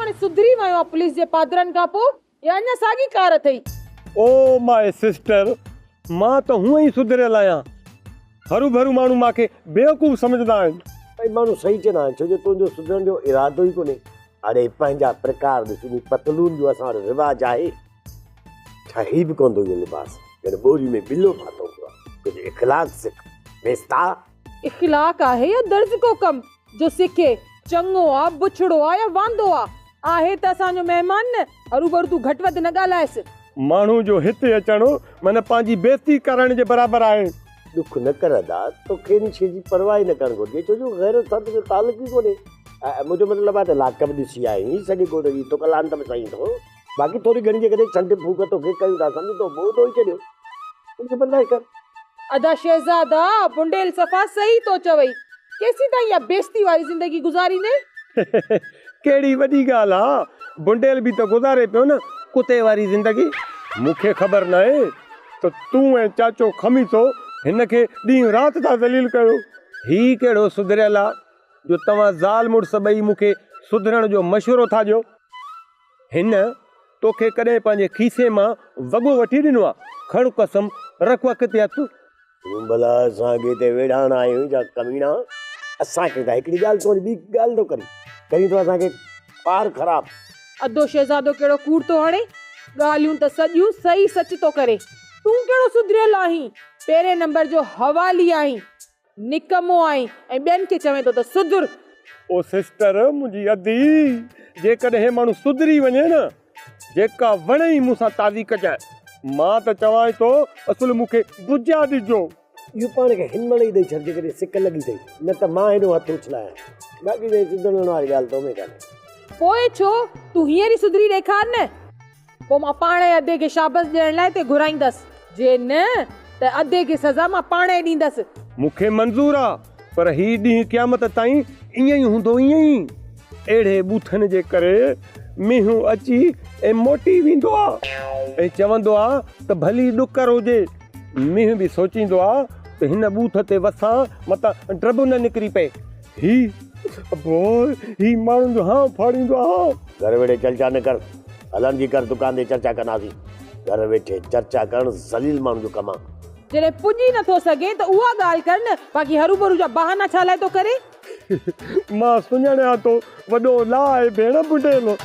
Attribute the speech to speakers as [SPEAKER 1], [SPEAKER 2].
[SPEAKER 1] هاڻي سڌري ويو آ پوليس جي پادرن کان پوء يا اڃا ساڳي ڪار اٿئي؟
[SPEAKER 2] او my sister, مان ته هونئن ئي سڌريل آهيان. هروڀرو ماڻهو مان کي بيوقوف سمجهندا آهن.
[SPEAKER 3] ڀائي ماڻهو صحيح چوندا آهن، ڇو جو تنهنجو سڌرڻ جو ارادو ئي ڪونهي. اڙي پنهنجا پرڪار ڏس، انهي پتلون جو اسان وٽ رواج آهي. ٺهي به ڪونه ٿو اهو لباس، ڄڻ ٻوري ۾ ٻلو ڦاٿو هوندو آهي. ڪجهه اخلاق سک، ويستا.
[SPEAKER 1] اخلاق آهي يا درزڪو ڪم جو سکي، چڱو آ، بڇڙو آ يا واندو آ. آهي ته اسان جو مهمان نه، هروڀرو تون گهٽ وڌ نه ڳالهائيس.
[SPEAKER 2] ماڻهو جو هتي اچڻ معنيٰ پنهنجي بيعزتي ڪرائڻ جي برابر آهي.
[SPEAKER 3] ڏک نه ڪر ادا، توکي ان شيء جي پرواهه ئي نه ڪرڻ گهرجي، ڇو جو غيرت سان تنهنجو تعلق ئي ڪونهي. منهنجو مطلب آهي ته لاڪ به ڏسي آيو آهين، سڄي ڳوٺ جي ٿڪ لعنت به سهين ٿو. باقي ٿوري گهڻي جيڪڏهن ڇنڊ ڦوڪ توکي ڪيون ٿا سمجهه تو ٻوڌ ڌوئي ڇڏيو. ان کي برداشت ڪر.
[SPEAKER 1] ادا شهزادا، بنڊيل صفا صحيح ٿو چوئي. ڪيسين تائين اها بيعزتي واري زندگي گذاريندين؟
[SPEAKER 2] ڪهڙي وڏي ڳالهه آ، بنڊيل به ته گذاري پيو نه ڪتي واري زندگي. مون کي خبر ناهي ته تون ۽ چاچو خميسو هن کي ڏينهن رات ٿا ذليل ڪيو. هي ڪهڙو سڌريل آ جو توهان زال مڙس ٻئي مون کي سڌرڻ جو مشورو ٿا ڏيو. هن توکي ڪڏهن پنهنجي کيسي مان وڳو وٺي ڏنو آ؟ کڻ قسم، رک اک تي هٿ.
[SPEAKER 3] تون ڀلا اسان کي هتي ويڙهائڻ آيو آهين ڇا ڪميڻا؟ اسان کي ته هڪڙي ڳالهه تون وري ٻي ڳالهه ٿو ڪرين. ڪرين ٿو اسان کي پار خراب.
[SPEAKER 1] ادو شهزادو ڪهڙو ڪوڙ ٿو هڻي. ڳالهيون ته سڄيون صحيح سچ ٿو ڪري. تون ڪهڙو سڌريل آهين. پهرين نمبر جو حوالي آهين. نڪمو آهين ۽ ٻين کي چوين ٿو ته سڌر.
[SPEAKER 2] او سسٽر منهنجي ادي جيڪڏهن هي ماڻهو سڌري وڃي نه جيڪا وڻئي مون سان تازي ڪجانء. مان ته چوانء ٿو اصل مون کي بجا ڏجو.
[SPEAKER 3] اهو پاڻ کي هن مهل ئي ڏئي ڇڏ جيڪڏهن سڪ لڳي اٿئي نه ته مان هيڏو هٿ اڇلايان. باقي سائين سڌرڻ واري ڳالهه تو ۾ ڪانهي.
[SPEAKER 1] پوء ڇو تون هينئر ئي سڌري ڏيکار نه. پوء مان پاڻهي ادي کي شابس ڏيڻ لاء هتي گهرائيندس. جي نه ته ادي کي سزا مان پاڻهي ڏيندس.
[SPEAKER 2] مون کي منظور آ، پر هي ڏينهن قيامت تائين ائين ئي هوندو ائين ئي. اهڙي ٻوٿن جي ڪري مينهن اچي ۽ موٽي ويندو آ ۽ چوندو آ ته ڀلي ڏڪر هجي. مينهن به سوچيندو آ ته هن ٻوٿ تي وسان متان ڊرٻ نه نڪري پئي. هي ابو هي ماڻهن جو هانء ڦاڙيندو آ.
[SPEAKER 3] گهر ويٺي چرچا نه ڪر. هلڻ جي ڪر دڪان تي چرچا ڪنداسين. گهر ويٺي چرچا ڪرڻ ذليل ماڻهن جو ڪم آ.
[SPEAKER 1] جڏهن پڄي نه ٿو سگهين ته اها ڳالهه ڪر نه، باقي هروڀرو جا بهانا ڇا لاء ٿو ڪرين؟
[SPEAKER 2] مان سڃاڻيان ٿو وڏو لاء ڀيڻ ٻڍيلو.